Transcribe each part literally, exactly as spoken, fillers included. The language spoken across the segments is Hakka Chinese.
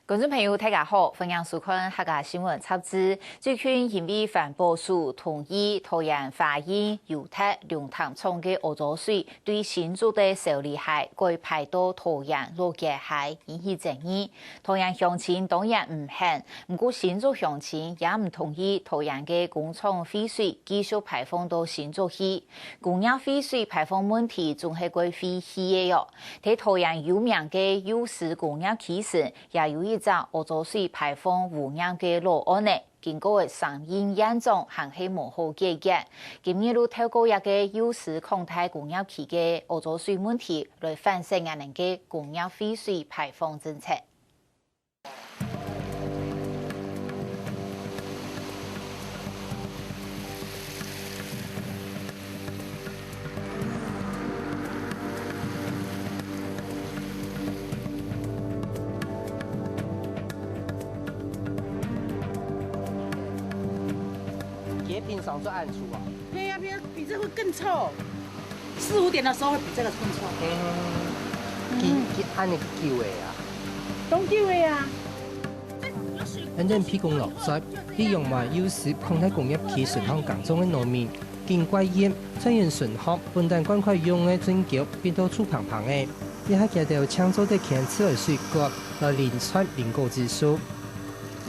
觀眾朋友，大家好，歡迎收看客家新聞雜誌。最近因為環保署同意桃園華興油達龍潭廠个屙糟水對新竹个小里溪改排到桃園老街溪，引起爭議。桃園鄉親當然毋肯，毋過新竹鄉親也毋同意桃園个工廠廢水繼續排放到新竹去。工業廢水排放問題總係會廢去个喲。在桃園有名个幼獅工業區時， 也有一隻屙糟水排放污染个老案呢，經過了三任縣長還係無好解決。今日就透過這个幼獅擴大工業區个屙糟水問題，來反省𠊎等个工業廢水排放政策。 今天平常就恁臭啊？對呀，平常比這會更臭。四五點的時候會比這個更臭。嗯，幾，幾，恁呢久个啊？當久个啊。反正批工落水，利用嘛有時擴大工業區順項耕種个農民， 緊怪怨，菜園順項本旦灌溉用个圳溝變到臭芳芳个，這下佢兜淨做得牽自來水管來淋菜淋果子樹。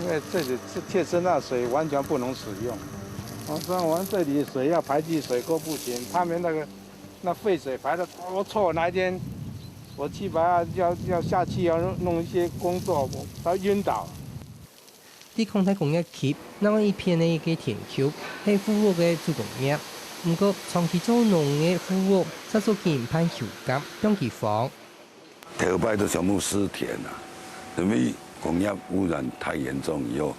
因為這裡是鐵生態水，完全不能使用。我說我們這裡水要排去水溝不行，他們那個，那廢水排得多臭，哪一天我去把它要，要下去要弄一些工作，我要暈倒。 在康泰工業區，另外一片个一个田區，係富屋个祖公廟。毋過，長期做農个富屋，早早緊辦休耕，放佢荒。頭擺都全部失田了，因為工業污染太嚴重以後，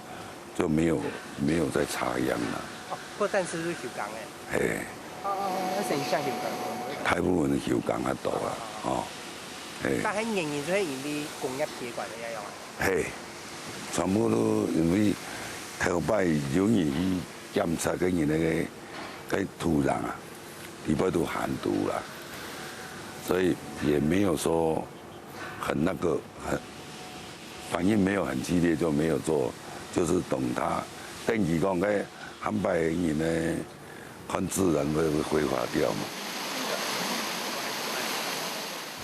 就沒有，沒有再插秧了。哦，不但是休耕个。嘿。哦，哦，哦，那誰像休耕？大部分休耕較多啊，哦，嘿。但係原因就係因為工業鐵管个樣啊。 嘿，全部都因為頭擺有人去檢查个人那個，該土壤啊，裡背都含毒了，所以也沒有說很那個，很，反應沒有很激烈，就沒有做，就是等他，等佢講該含白人呢，看自然會，會揮發掉嘛。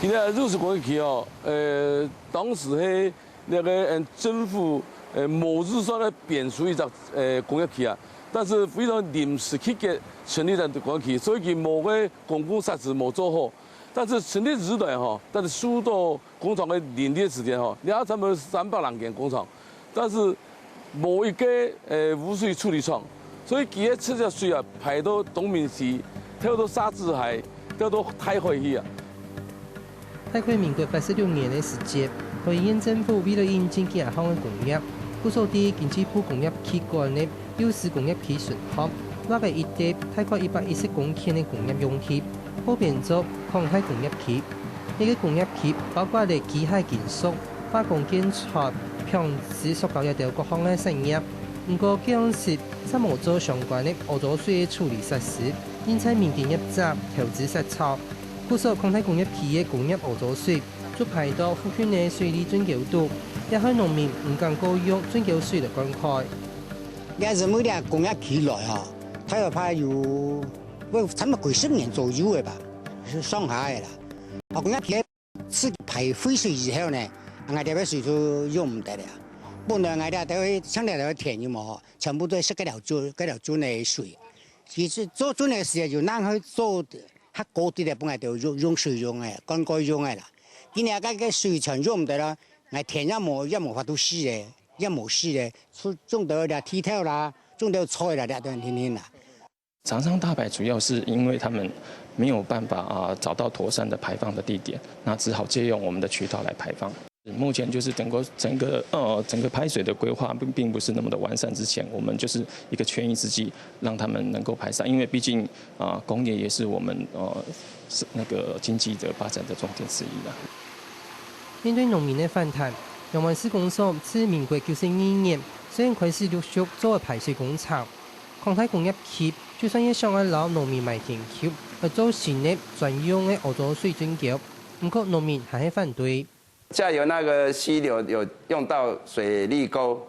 今天就是講起哦，呃，當時嘿， 那個，嗯，政府，呃，無預算來編出一隻，呃，工業區啊，但是非常臨時起見成立个工業區，所以佢無个公共設施無做好。但是成立以來吼，但是受到工廠个凜冽時間吼，你看差不多三百零間工廠，但是無一個，呃，污水處理廠，所以佢个直接水啊，排到東明溪，跳到沙子海，跳到大海去啊。 大概民國八十六年个時節，桃園縣政府為了引進幾下項个工業，故所在經濟部工業區管个幼獅工業區順項，劃个一垤大概一百一十公頃个工業用地，號編做康泰工業區。這个工業區包括了機械金屬、化工建材、紡織、塑膠這兜各項个產業。毋過，該央時煞無做相關个屙糟水个處理設施，因在民間業者投資殺草， 故所康泰工業區个工業屙糟水，就排到附近个水利圳溝肚，也害農民毋敢過用圳溝水來灌溉。這因為這工業區來吼，大約有，差不多幾十年左右个吧，上下个啦。啊，工業區自排廢水以後呢，𠊎這个水就用毋得了。本來𠊎這兜像這兜田有無吼，全部都係該條圳，該條圳个水。其實做圳个時候，有人去做 較高級个，分𠊎兜用，用水用个，灌溉用个啦。今日該个水全用毋得啦，𠊎田也無，也無法度施个，也無施个，種，種兜這地頭啦，種兜菜啦，這兜定定啦。長昌大排主要是因為他們沒有辦法，啊，找到妥善的排放的地點，那只好借用我們的渠道來排放。 目前就是整個，整個，呃，整個排水的規劃並，並不是那麼的完善之前，我們就是一個權宜之計，讓他們能夠排沙，因為畢竟，啊，工業也是我們，呃，是那個經濟的發展的重點之一啦。面對農民个反彈，楊灣市公所自民國九十二年，雖然開始陸續做排水工程，康泰工業區就算也想愛摎農民買田坵，來做新个專用个屙糟水圳溝，毋過農民還係反對。下游那个溪流有用到水利沟，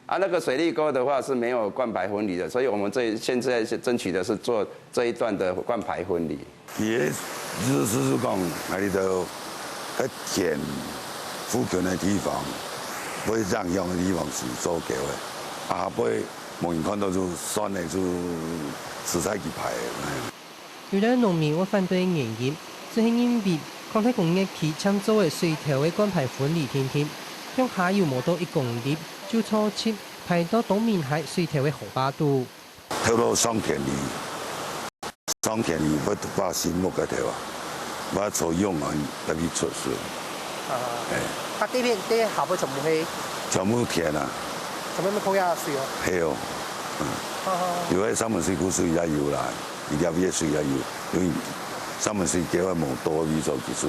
啊，那个水利沟的话是没有灌排分离的，所以我们这现在是争取的是做这一段的灌排分离。其实就是讲，啊，你个田附近的地方，会这样用的地方是做给位，啊，会没人看到就算了，就实在去排。有兜農民會反對个原因，就係因為康泰工業區正做个水頭个灌排分離定定，向下游無到一公里，就錯直排到東明溪水頭个河壩肚。頭路上田里，上田里會把新木个頭啊，把草用完，再去出水。啊，哎，它这片这下部全部黑，全部田啊。全部没空压水哦。黑哦，嗯，有个上门水库水也有啦。 一粒月水也有，因为上面水给我毛多，你做技术，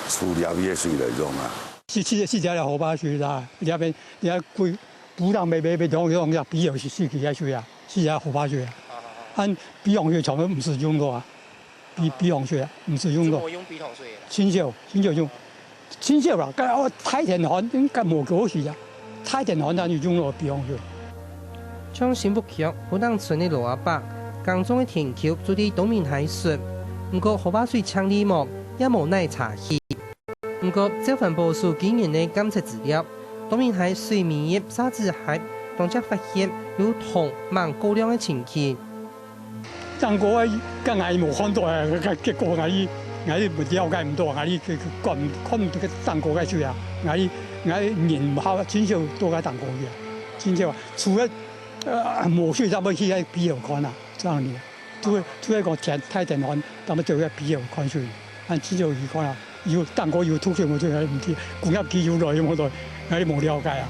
出粒月水来用啊。是是是，这个河壩水啦，这边这个规，不让没没没用用，要比有是是几下水啊，是啊河壩水啊，按比用水全部毋使用个啊，比比用水啊，毋使用个。用比桶水啦。清少清少用。 清少啦，該哦，太天寒，應該無幾好勢啊。太天寒，咱就用落比方去。像新屋鄉福冷村个老阿伯，耕種个田坵就在東明溪脣，毋過河壩水淨利無，也無哪查去。毋過，照環保署今年个監測資料，東明溪水尾入沙子溪，當輒發現有銅錳過量个情形。 當過个，甲𠊎無看到啊，結果𠊎，𠊎無了解毋到，𠊎去看，看毋到个當過个水啊，𠊎，𠊎人毋好，真少到个當過去啊，真少啊。除了，呃，無水，咱要去个比爾看啊，這樣子。除了，除了講天，太天寒，咱要走个比爾看水，啊，真少去看啊。有當過有土水無水，毋知，工業區有來無來，𠊎無了解啊。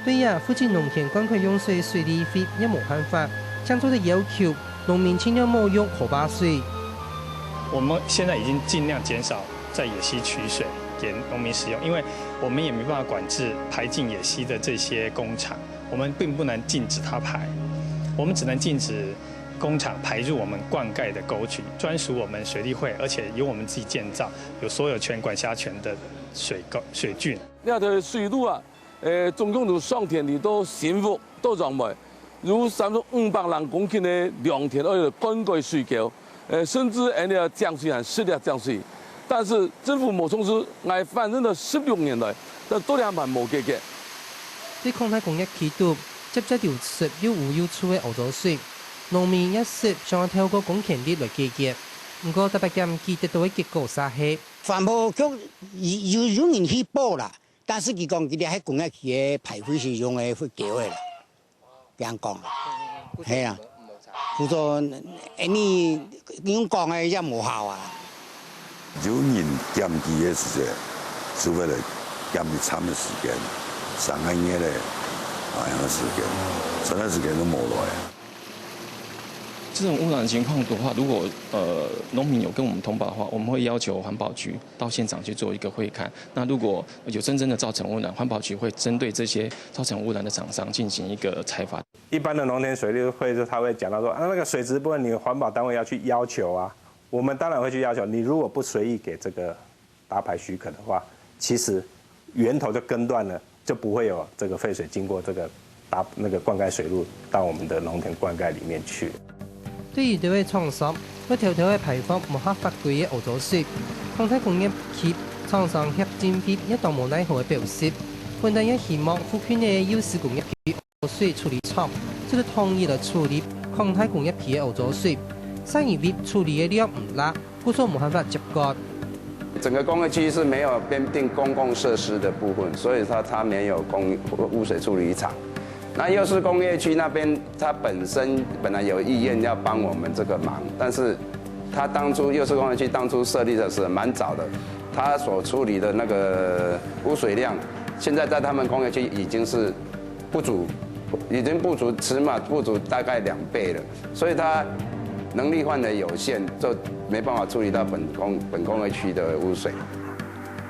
對啊，負責農田灌溉用水个水利會也無辦法，正做得要求農民盡量莫用河壩水。我們現在已經盡量減少在野溪取水給農民使用，因為我們也沒辦法管制排進野溪的這些工廠，我們並不能禁止它排，我們只能禁止工廠排入我們灌溉的溝渠，專屬我們水利會，而且由我們自己建造，有所有權、管轄權的水溝、水圳。這條水路啊， 誒，總共有上田里到新屋到楊梅，有三十五百零公頃个良田愛來灌溉水溝，誒，甚至𠊎兜个井水還失了井水。但是政府無重視，𠊎反映了十六年來，但到這還無解決。對康泰工業區肚，接接流出又烏又臭个屙糟水，農民也試想要透過公權力來解決，毋過逐擺檢舉得到个結果煞係，環保局有有有人去報啦， 但是佢講佢兜係工業區个排廢水用个廢膠个啦，恁樣講，係啊，故所恁樣用講个也無效啊。有人檢舉个時節，就會來檢一站个時間，三個月咧，啊，樣个時間，長个時間都無來啊。這種污染情況的話，如果呃農民有跟我們通報的話，我們會要求環保局到現場去做一個會勘。那如果 有真正的造成污染，環保局會針對這些造成污染的廠商進行一個裁罰。一般的農田水利會，就他會講到說，啊，那個水質部分，你環保單位要去要求啊。我們當然會去要求，你如果不隨意給這個打排許可的話，其實源頭就根斷了，就不會有這個廢水經過這個 打那個灌溉水路到我們的農田灌溉裡面去。對於這位廠商，會偷偷个排放無合法規个屙糟水，康泰工業區廠商協進會也當無奈何个表示，本來也希望附近个幼獅工業區屙糟水處理廠，做得統一來處理康泰工業區个屙糟水，係因為處理个量毋罅， 故所無辦法接管。整個工業區是沒有編定公共設施的部分，所以它它沒有公污水處理廠。那幼獅工業區那邊，它本身本來有意願要幫我們這個忙，但是它當初幼獅工業區當初設立的是蠻早的，它所處理的那個污水量，現在在他們工業區已經是不足，已經不足，起碼不足大概兩倍了。 所以它能力範圍有限，就沒辦法處理到本工本工業區的污水。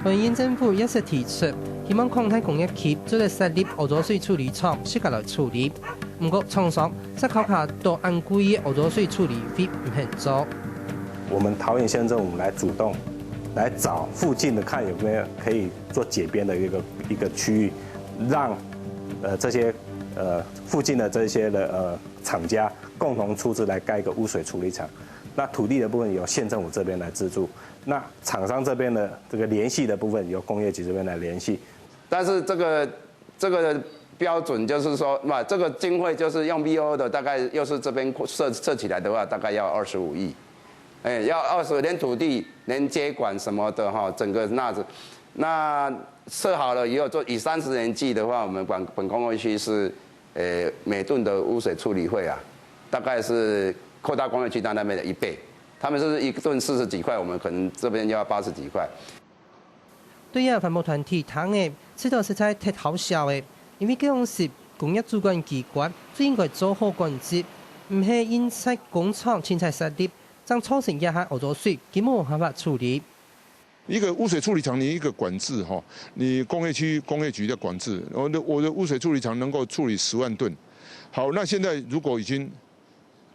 本縣政府也係提出，希望康泰工業區做得設立屙糟水處理廠，自家來處理。毋過廠商煞考慮到恁貴个屙糟水處理費毋肯做。我們桃園縣政府來主動来找附近的看有没有可以做解边的一个一个区域，让呃这些呃附近的这些的呃厂家共同出资来盖一个污水处理厂。那土地的部分由县政府这边来资助，那厂商这边的这个联系的部分由工业局这边来联系。但是这个这个标准就是说，那这个经费就是用 V O 的，大概又是这边设设起来的话，大概要二十五亿，哎，要二十连土地、连接管什么的哈，整个那子，那设好了以后，做以三十年计的话，我们本本工业区是，呃，每吨的污水处理费啊，大概是扩大工业区它那边的一倍。他们是一吨四十几块，我们可能这边要八十几块。對啊，環保團體聽了，試著實在忒好笑了，因為該央時工業主管機關就應該做好管制，毋係因為工廠凊彩設立，正造成這下屙糟水根本無辦法處理。一个污水处理厂，你一个管制哈，你工业区工业局在管制，我的我的污水处理厂能够处理十万吨，好，那现在如果已经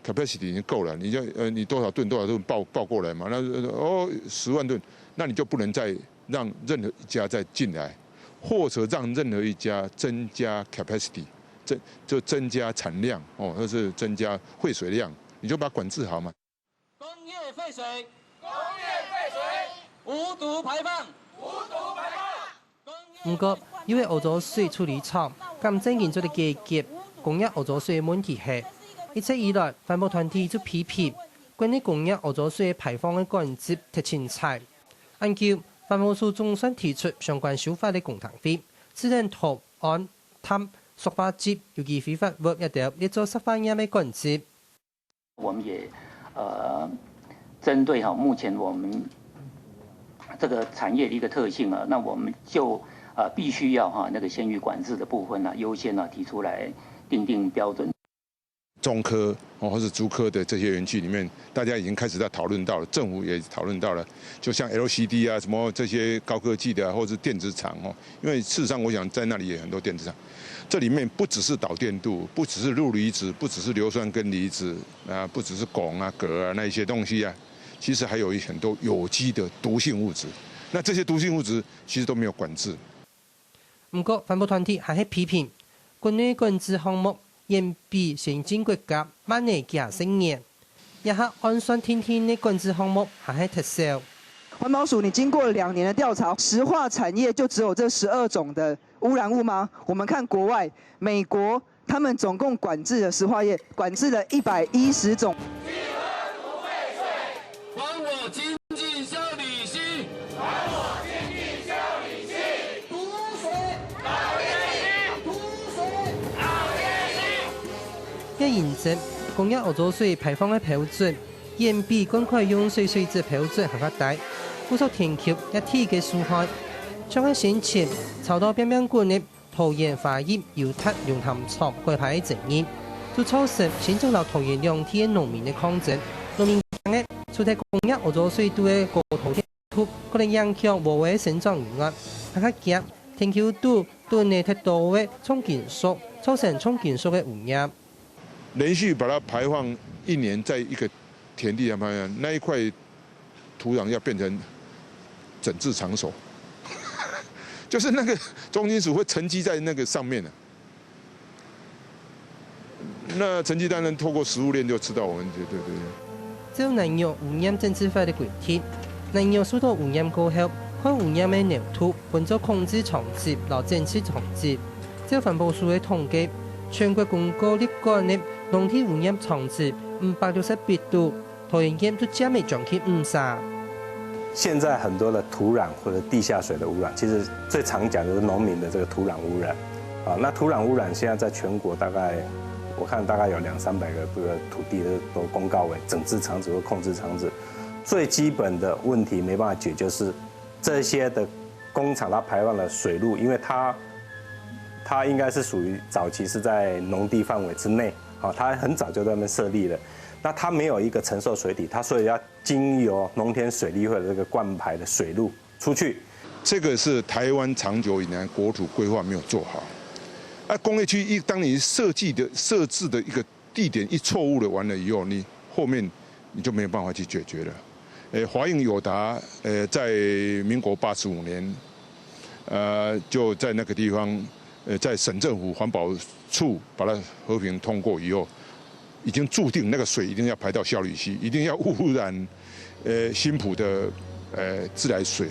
capacity 已经够了，你就呃你多少吨多少吨报报过来嘛，那哦十万吨，那你就不能再让任何一家再进来，或者让任何一家增加 capacity，增就增加产量哦，或是增加废水量，你就把它管制好嘛。工业废水，工业废水，无毒排放，无毒排放。毋過，因為屙糟水處理廠敢正經做得解決工業屙糟水个問題係，一直以來環保團體就批評國內工業屙糟水排放个管制忒凊彩。恁久，環保署總算提出相關修法个公聽會，自然土、泔、淡、塑化劑，尤其非法物這兜列做十化驗个管制。 我们也呃针对哈目前我们这个产业的一个特性啊，那我们就呃必须要哈那个先予管制的部分呢优先呢提出来定定标准。中科哦，或是竹科的这些园区里面，大家已经开始在讨论到了，政府也讨论到了，就像 L C D 啊，什么这些高科技的啊，或是电子厂哦，因为事实上我想在那里也很多电子厂，这里面不只是导电度，不只是氯离子，不只是硫酸根离子啊，不只是汞啊、镉啊那一些东西啊，其实还有很多有机的毒性物质。那这些毒性物质其实都没有管制。毋過，環保團體還係批評，國內管制項目遠比先進國家慢了幾十年，這下按算定定个管制項目還係忒少。环保署，你经过两年的调查，石化产业就只有这十二种的污染物吗？我们看国外，美国他们总共管制了石化业，管制了一百一十种。还我经济效率性，还我经济效率性。毒水，讨厌性，毒水，讨厌性。這因為工業屙糟水排放个標準，遠比灌溉用水水質標準還較低，故所全球一體个受害。像係先前吵到乒乓滾个 桃園花藝優達龍潭廠改牌个爭議，就造成新竹摎桃園兩地个農民个抗爭。農民講个，除忒工業屙糟水肚个高糖電土可能影響禾仔个生長以外，還較驚田坵肚囤了忒多个重金屬，造成重金屬个污染。連續把它排放一年，在一个田地上排放，那一块土壤要变成整治场所，就是那个重金属会沉积在那个上面的。那沉积当然透过食物链就吃到我们，对对对。照南洋污染整治法个规定，南洋受到污染過後，看污染个濃度分做控制場址摎整治场址。照环保署个統計，全國公告立管个農地污染场址五百六十八堵， 桃園縣就佔了將近五成。现在很多的土壤或者地下水的污染，其实最常讲就是农民的这个土壤污染。啊，那土壤污染现在在全国大概，我看大概有两三百个这个土地都公告为整治场址或控制场址。最基本的问题没办法解决，是这些的工厂它排放的水路，因为它它应该是属于早期是在农地范围之内，好，它很早就在那边设立了。那它没有一个承受水体，它所以要经由农田水利会的这个灌排的水路出去。这个是台湾长久以来国土规划没有做好。啊，工业区一当你设计的设置的一个地点一错误了完了以后，你后面你就没有办法去解决了。呃，华映友达，呃，在民国八十五年，呃，就在那个地方，呃，在省政府环保处把它和平通过以后，已经注定那个水一定要排到效率溪，一定要污染，呃，新埔的，呃，自来水。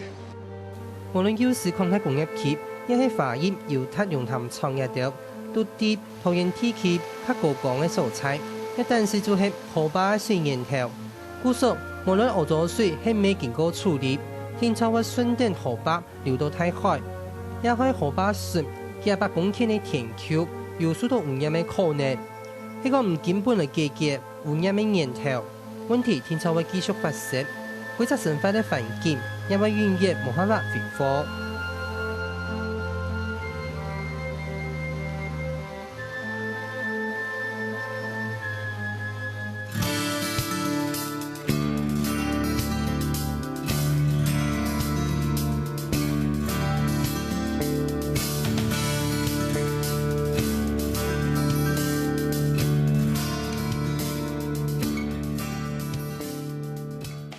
無論舊時康泰工業區，也係華蔭友達龍潭廠這兜，都知桃園地區較高崗个所在，也單是就係河壩个水源頭。故所，無論屙糟水係毋係經過處理，定著會順等河壩流到大海，也害河壩脣幾百公頃个田坵有受到污染个可能。係講毋根本來解決污染个源頭，問題定著會繼續發生，規隻生活个環境也會永遠無辦法恢復。